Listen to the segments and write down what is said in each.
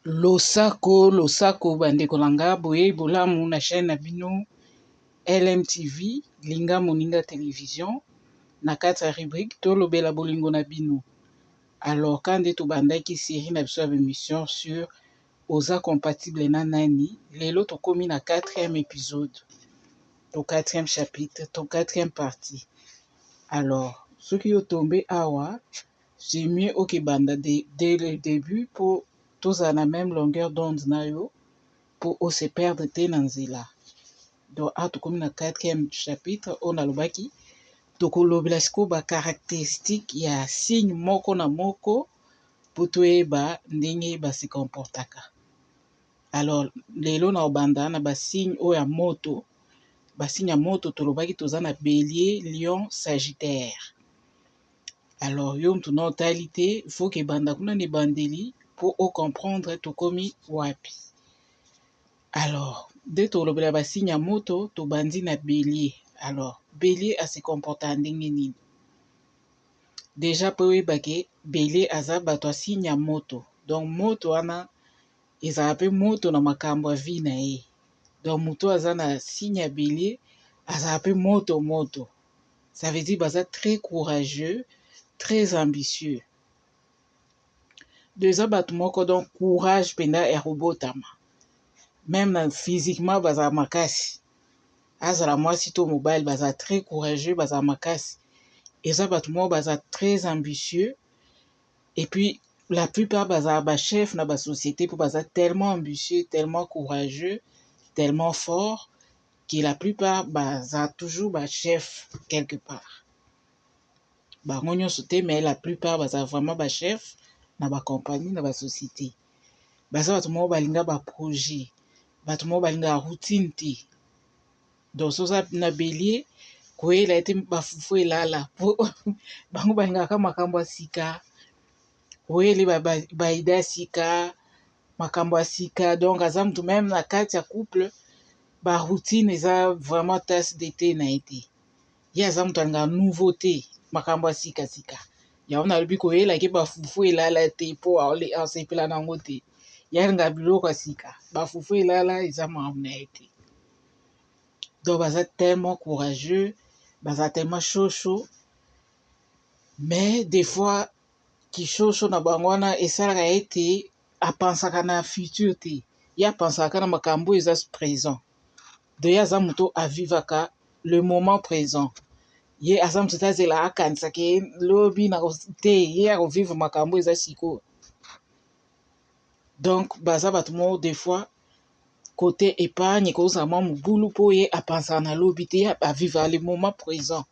Losako, losako ba ndeko na nga boyeyi bolamu na chaîne na bino LMTV linga moninga television na kati ya rubrique tolobela bolingo na bino. Alors ka nde tobandaki série na biso ya ba émission sur oza compatible na nani, lelo tokomi na 4e épisode to 4e chapitre to 4e partie. Alors soki yo tombe awa c'est mieux okebanda dès le début po tozala na même longueur d'onde na yo po o se perdre te na nzela. Donc awa tokomi na 4e chapitre oyo nalobaki tokolobela sikoyo ba caractéristique ya signe moko na moko po toyeba ndenge ba se comportaka. Alors lelo na kobanda na ba signe oyo ya moto. Ba signe ya moto tolobaki toza na Bélier, Lion, Sagittaire. Alors yo mutu na otali te, faut kebanda kuna na ebandeli po o comprendre tokomi wapi. Alors nde tolobela ba signe ya moto, tobandi na Bélier. Alors Bélier a se comportaka ndenge nini? Déjà po oyeba ke Bélier aza bato ya signe ya moto, donc moto wana ezala pe moto na makambo ya vie na ye. Donc moto aza na signe ya Bélier azala pe moto moto. Ça veut dire baza très courageux, très ambitieux. Donc eza bato moko donc courage mpenza ya kobotama. Même na physiquement bazala makasi. Azala mwasi to mobali bazala très courageux, bazala makasi. Eza bato moko baza très ambitieux et puis la plupart bazala ba chef na ba société po baza tellement ambitieux, tellement courageux, tellement fort que la plupart baza toujours ba chef quelque part. Bango nyonso te, mais la plupart baza vraiment ba chef na ba compagnie, na ba société. Baza bato moko balinga ba projet, bato moko balingaka routine te. Donc soki oza na Bélier, koyela ye te bafufu elala po bango balingaka makambo ya sika, koyeli ba idée ya sika, makambo ya sika. Donc aza mutu même na kati ya couple, ba routine eza vraiment tasse de thé na ye te. Ye aza mutu alingaka nouveauté, makambo ya sikasika. Yango nalobi koyelaki bafufu elala te po asepela nango te. Ye alingaka biloko ya sika, bafufu elala eza makambo na ye te. Donc baza tellement courageux, baza tellement chaud chaud, mais des fois kishosho na bango wana esalaka ete apensaka na futur te. Ye apensaka na makambo oyo eza présent. Donc ye aza moto avivaka le moment présent. Ye aza moto te azela akanisaka ye lobi na te, ye akovivre makambo eza sikoyo. Donc baza bato moko des fois côté épargne ekozala mwa mobulu mpo ye apensaka na lobi te, ye avivaka le moment présent.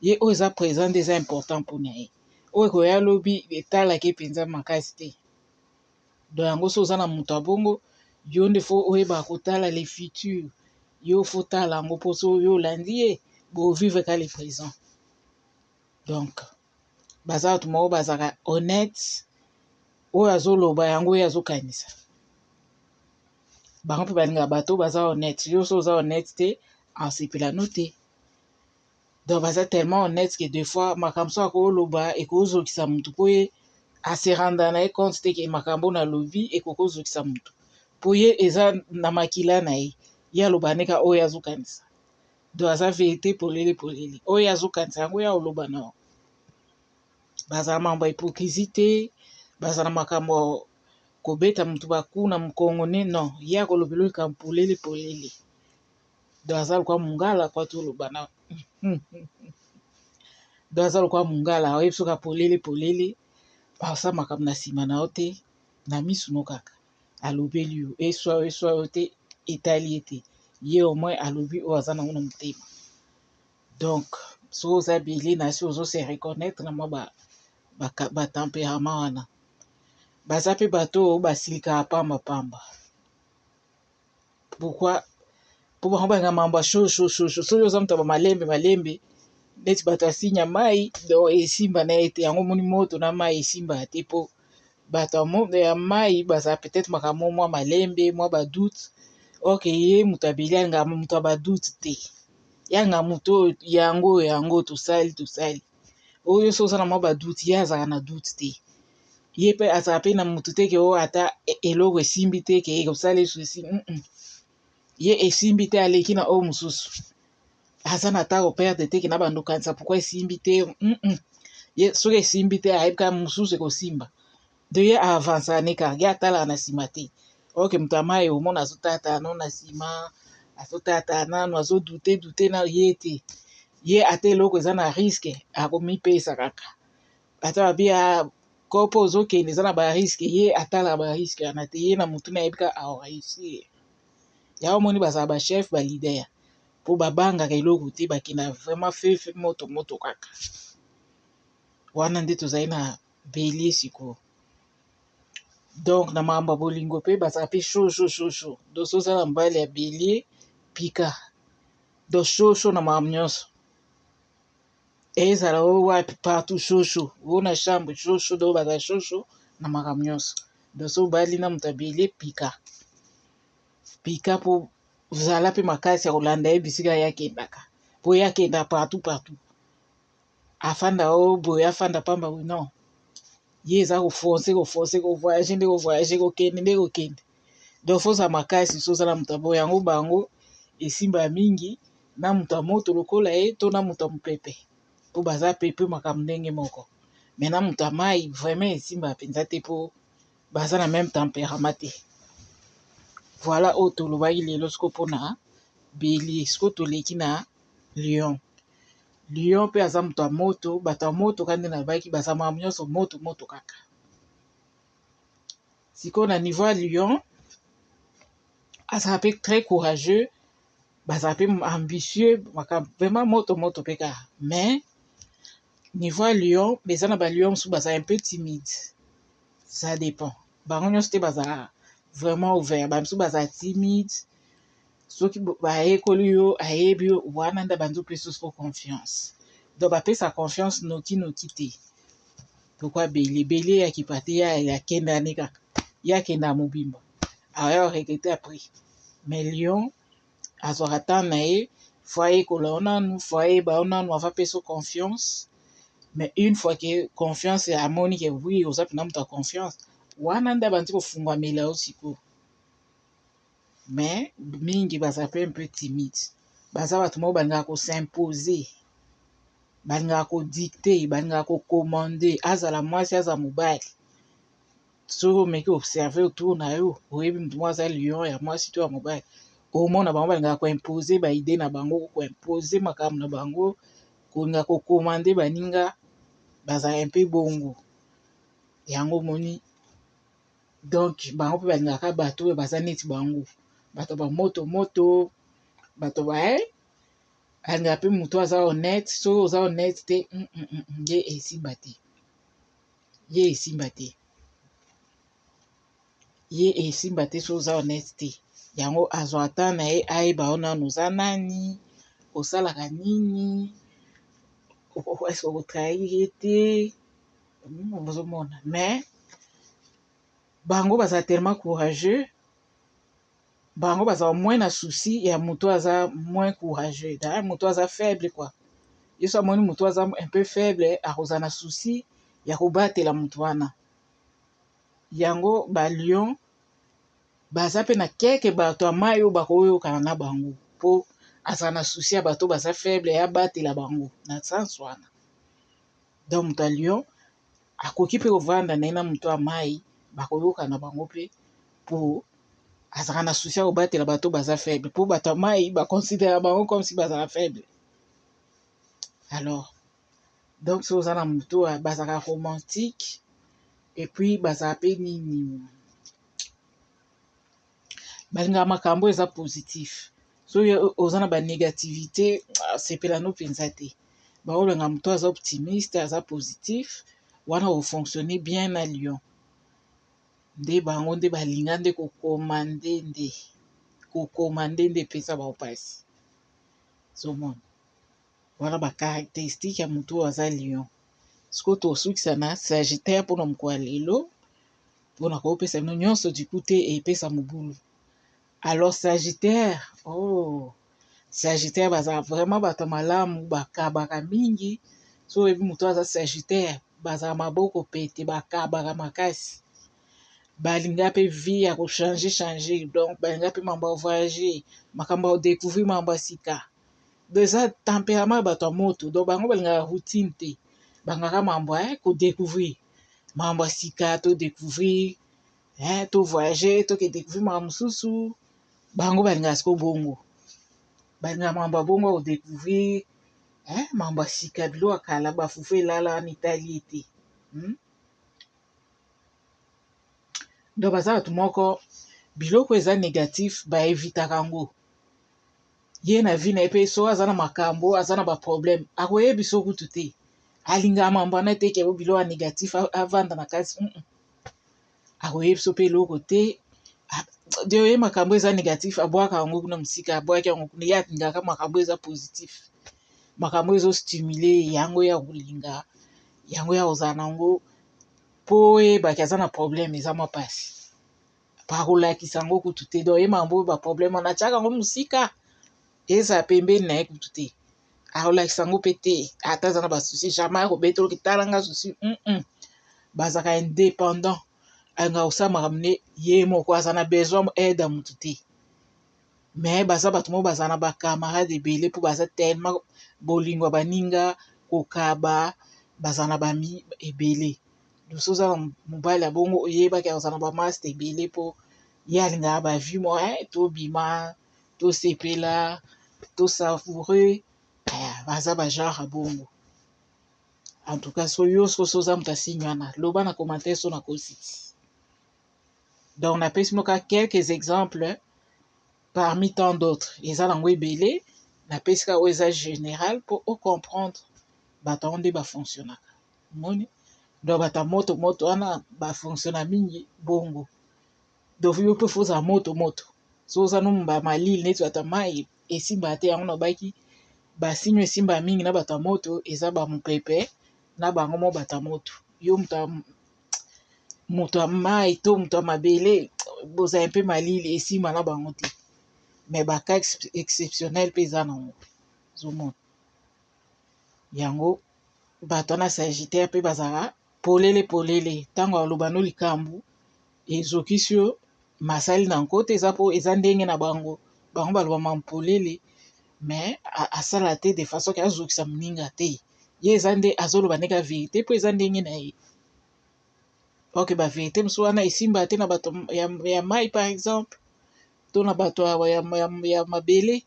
Ye oyo eza présent nde eza important mpona ye. Oyo ekoya lobi etalaki mpenza makasi te. Donc yango so oza na moto ya bongo, yo nde faut oyebaka kotala le futur. Yo faut tala yango mpo so yo olandi ye, bovivre ka le présent. Donc baza bato moko bazalaka honnête, oyo azoloba yango oyo azokanisa. Bango mpe balingaka bato baza honnête. Yo so oza honnête te, asepela no te. Donc baza tellement honnête que des fois makambo so akoloba ekozokisa motu mpo ye ase rendre na ye compte te ke makambo nalobi ekoki kozokisa motu, mpo ye eza na makila na ye. Ye aloba neka oyo azokanisa. Donc aza vérité polele polele, oyo azokanisa yango ye oloba na yo. Bazala makambo ya hypocrisie te, bazala makambo kobeta motu baku na mokongo ne non, ye akolobela likambo polele polele. Donc aza lokwa mongala kwa toloba na donc aza lokwa mongala, oyebi soki polele polele, asala makambo na nsima na yo te, na misu no kaka alobeli yo, eswa yo eswa yo te, etali ye te. Ye au moins alobi oyo aza nango na motema. Donc soki oza Bélier na si ozo se reconnaître na mwa ba tempérament wana. Baza mpe bato oyo basilikaka pamba pamba. Pourquoi? Po bango balingaka makambo ya chaud chaud chaud chaud. Soki oza moto ya bamalembe malembe neti bato ya signe ya mai, donc esimba na ye te. Yango omoni moto na mai esimbaka te, mpo bato ya mai bazala peut-être makambo mwa malembe, mwa ba doute. Or que ye moto ya Bélier alingaka moto ya ba doute te. Ye alingaka moto oyo yango yango tosali tosali. Oyo so oza na mwa ba doute, ye azalaka na doute te. Ye pe azala pe na mutu te ke oyo ata eloko esimbi te ke ekosala ye souci. Ye esimbi te aleki na oyo mosusu. Aza na temps ko perdre te ke na bando kanisa pourquoi esimbi te. Ye soki esimbi te ayebi kaka mosusu ekosimba. Donc ye a avançaka ne kaka, ye atalaka na sima te. Ok moto ya mayi omona azotata nano na sima, azotata nano azo doute doute na ye te. Ye ata eloko eza na risque akomipesa kaka. Ata babi ah kopo ozokende eza na ba risque, ye atalaka ba risque wana te. Ye na mutu na ye ayebi kaka ako reussir. Yango omoni bazala ba chef ba leader po babangaka eloko te, bakendaka vraiment feu feu moto moto kaka. Wana nde tozali na Belier sikoyo. Donc na makambo ya bolingo pe bazala pe chaud chaud chaud chaud. Donc soki oza na mobali ya Belier pika. Donc chaud chaud na makambo nyonso. Ezala oyo wapi partout chaud chaud. Oyo na chambre chaud chaud donc bazala chaud chaud na makambo nyonso. Donc soki obali na moto ya Belier pika. Pika po zala pe makasi ya kolanda ye bisika ye akendaka. Po ye akendaka partout partout. Afanda o boye afanda pamba boye non. Ye eza ko foncer ko foncer ko voyager nde ko voyager kokende nde kokende. Donc faut ozala makasi soki oza na moto ya boye yango bango esimba mingi na moto ya moto lokola ye to na moto ya mopepe po baza pepe makambo ndenge moko. Mais na moto ya mayi vraiment esimba mpenza te po baza na meme temperament te. Voilà oyo tolobaki lelo sikoyo mpona Belier. Sikoyo toleki na Lion. Lion pe aza moto ya moto, bato ya moto kaka nde nalobaki baza makambo nyonso moto moto kaka. Sikoyo na niveau ya Lion azala pe très courageux, bazala pe ambitieux, makambo vraiment moto moto pe kaka. Mais niveau ya Lion eza na ba lion mosusu bazala un peu timide, ça dépend. Bango nyonso te bazala vraiment ouvert, ba misusu bazala timide. Soki bayekoli yo ayebi yo wana nde abandi kopesa yo confiance. Donc bapesa confiance noki noki te. Pourquoi Belier? Belier ya kipa te, ya akenda ne kaka. Ye akenda mobimba. Aya ko regretter après. Mais Lion azwaka temps na ye, faut ayekola yo nanu, faut ayeba yo nanu avant apesa yo confiance. Mais une fois que confiance amoni que oui oza penza moto ya confiance, wana nde abandi kofungwamela yo sikoyo. Mais mingi baza pe un peu timide. Baza bato moko balingaka ko s'imposer, balingaka ko dicter, balingaka ko commander, azala mwasi azala mobali. Soki omeki observer autour na yo, oyebi moto moko aza lion ya mwasi to ya mobali, omona bango balingaka ko imposer ba idées na bango, ko imposer makambo na bango, kolinga ko commander baninga, bazala un peu bongo. Yango omoni donc bango pe balingaka bato oyo baza neti bango, bato ba moto moto, bato ba alingaka pe moto aza honnête. Soki oza honnête te ye esimba te, ye esimba te, ye esimba te soki oza honnête te. Yango azwa temps na ye ayeba yo nanu oza nani, osalaka nini, est-ce que otrahir ye te, ozomona. Mais bango baza tellement courageux, bango baza moins na souci ya moto aza moins courageux, d'ailleurs moto aza faible quoi. Ye so amoni moto aza un peu faible, akozala na souci ya kobatela moto wana. Yango ba lion baza pe na keke bato ya mayi oyo bakoyokana na bango po azala na souci ya bato baza faible ya batela bango na sens wana. Donc moto ya lion akoki pe kovanda na ye na moto ya mayi, bakoyokana bango pe po azalaka na souci ya kobatela bato baza faible, po bato ya mayi ba considera bango comme si bazala faible. Alors donc soki oza na moto bazalaka romantique et puis bazala pe nini, balingaka makambo eza positif. Soki oza na ba négativité, sepela no mpenza te. Baolenga moto aza optimiste, aza positif, wana ofonctionner bien na lion. Nde bango nde balinga nde kokomande nde, kokomande nde epesa bango mpasi. Ozomona wana ba caractéristique ya moto oyo aza lion. Sikoyo tosukisa na sagittaire mpona mokolo ya lelo, mpona kopesa bino nyonso du coup te epesa mobulu. Alors sagittaire, oh sagittaire bazala vraiment bato malamu, bakabaka mingi. Soki oyebi moto aza sagittaire, Bazala maboko pete, bakabaka makasi, balinga mpe vie ya kochanger changer. Donc balinga mpe mambo ya voyage, makambo ya kodécouvrir mambo ya sika. Donc eza tempérament ya bato ya moto. Donc bango balingaka routine te, bangaka mambo ya kodécouvrir mambo ya sika, todécouvrir, tovoyage, toke découvrir makambo mosusu. Bango balingaka siko bongo, balingaka mambo ya bongo ya kodécouvrir mambo ya sika. Biloko ya kala, bafufu elala wana, etali ye te. Donc baza bato moko, biloko eza négatif baevitaka yango. Ye na vie na ye mpe, soki aza na makambo, aza na baproblème, akoyebi so kutu te. Alingaka mambo wana te, ke biloko ya négatif avanda na kati. Akoyebi so mpe eloko te. De ye makambo eza négatif, abwaka yango kuna mosika, abwaki yango kuna. Ye alingaka makambo eza positif, makambo ezostimule yango, ya kolinga yango, ya kozala nango. Mpo oyebaki aza na problème, eza mwa mpasi, bakolakisa yango kutu te. Donc ye makambo oyo, baproblème wana, atiaka yango mosika, ezala pembeni na ye kutu te, akolakisa yango mpe te. Ata aza na basoucis, jamais akobeta oki talanga souci. Bazalaka indépendant, alingaka kosala makambo ne ye moko, aza na besoin aide ya motu te. Mais baza bato moko bazala na bacamarade ebele, mpo baza tellement bolingo ya baninga, kokaba, bazala na bami ebele. So oza na mobali ya bongo, oyebaki akozala na bamaster ebele, mpo ye alingaka bavie mo tobima, tosepela, tosavoure. Baza bagenre ya bongo. En tout cas, so yo soki oza moto asigne wana, loba na commentaire so nakosi ti. Donc napesi moko quelques exemples parmi tant d'autres, eza nango ebele. Napesi kaka oyo eza général mpo ocomprendre bato yango nde bafonctionnaka. Omoni, donc bato ya moto moto wana bafonctionna mingi bongo. Donc yo mpe faut ozala moto moto. So oza no bamalili neti bato ya mai, esimbaka te. Yango nabaki basigne esimbaka mingi na bato ya moto, eza bamopepe na bango mo bato ya moto. Yo moto ya mai to moto ya mabele, bozala mpe malili, esimba na bango te. Mais bacas exceptionnel mpe eza nango. Ozomona yango, bato wana sagittaire mpe bazalaka polele polele. Ntango aloba no likambo ezokisi yo, masali na nko te, eza mpo eza ndenge na bango. Bango baloba polele, mais asala te de façon ke azokisa moninga te. Ye eza nde azoloba ndenge ya vérité, mpo eza ndenge na ye. Ok, bavérité mosusu wana esimba te na bato ya mai par exemple, to na bato ya mabele.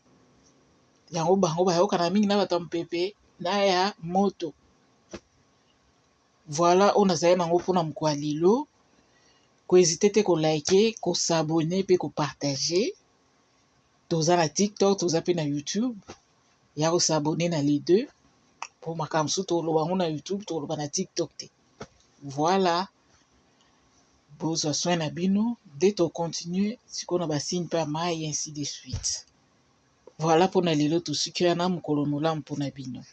Yango bango bayokana mingi na bato ya mopepe na ya moto. Voilà oyo nazali nango mpona mokolo ya lelo. Kohésiter te kolike, kos'abonner mpe kopartager. Toza na TikTok, toza mpe na YouTube. Ya kos'abonner na les deux, mpo makambo mosusu toloba yango na YouTube, toloba na TikTok te. Voilà, bozwa soin na bino nde tocontinue sikoyo na basigne mpe ya mai, ainsi de suite. Voilà, mpona lelo tosuki wana. Mokolo molamu mpona bino.